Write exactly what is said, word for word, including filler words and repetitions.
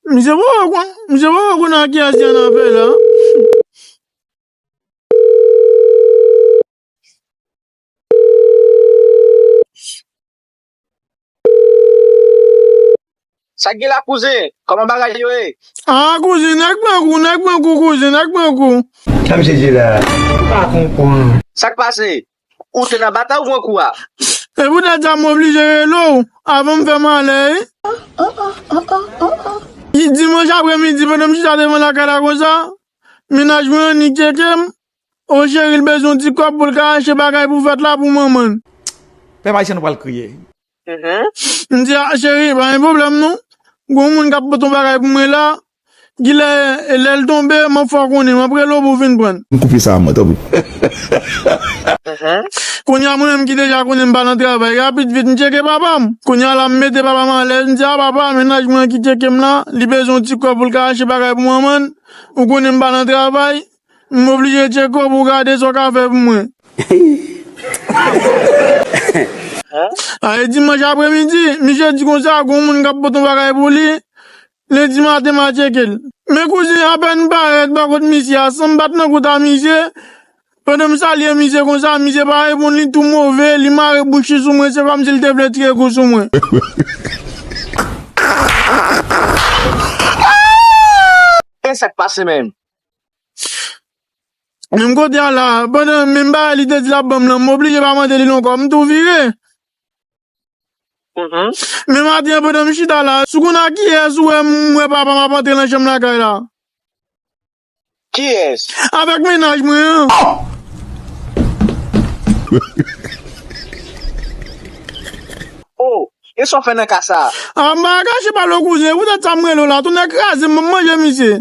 Misye poko konn, misye poko konn ak kiyès li annafè la. Sa k gen la, kouzen? Kòman bagay yo ye? Ah, kouzen, nèg pran kou, nèg pran kou, kouzen, nèg pran kou. Sa misye di la? M pa konprann. Sa k pase? Ou te nan batay ou pran kou a? Se poutèt sa m oblije rele w avan m fè malè, wi. Dimanch apremidi, pandan m chita devan lakay la konsa, mennaj mwen annik tcheke m. O cheri, l bezwen yon ti kòb pou l ka achte bagay pou fèt la pou manman l. Pèp ayisyen, nou pral kriye. M di, "A, cheri, pa gen pwoblèm non. Gon moun k ap pote yon bagay pou mwen la. Gilè, lè l tonbe, m ap fè w konnen, m ap rele w pou w vin pran l." M koupe sa a, mwen, tanpri. Kounye a, mwen menm ki deja konnen m pa nan travay, rapid vit, m tcheke papa m. Kounye a la, m mete papa m alèz, m di, "A, papa, mennaj mwen ki tcheke m la, li bezwen yon ti kòb pou l ka achte bagay pou manman l. Ou konnen m pa nan travay, m oblije tcheke w pou w gade sa w ka fè pou mwen." A, e dimanch apremidi, misye di konsa, gon moun k ap pote yon bagay pou li, lendi maten, m al tcheke l. Men kouzen, apèn m parèt bò kot misye a, san m bat nan kout a misye, pandan m salye misye konsa, misye pa reponn, li tou move, li mare bouch li sou mwen, se kòmsi l te vle tire kou sou mwen. E sa k pase menm? Menm kote a la, pandan menm bagay li te di l ap ban m lan, m oblije pa mande li l ankò, m tou vire. Men maten an, pandan m chita la, si w konn a kiyès ou wè m wè papa m ap antre nan chanm lakay la? Kiyès? Avèk mennaj mwen an. Oh, e sa w fè nan ka sa a? A, m pa ka kache pale w kouzen, poutèt sa m rele w la, tonnè kraze m, m ap manje misye.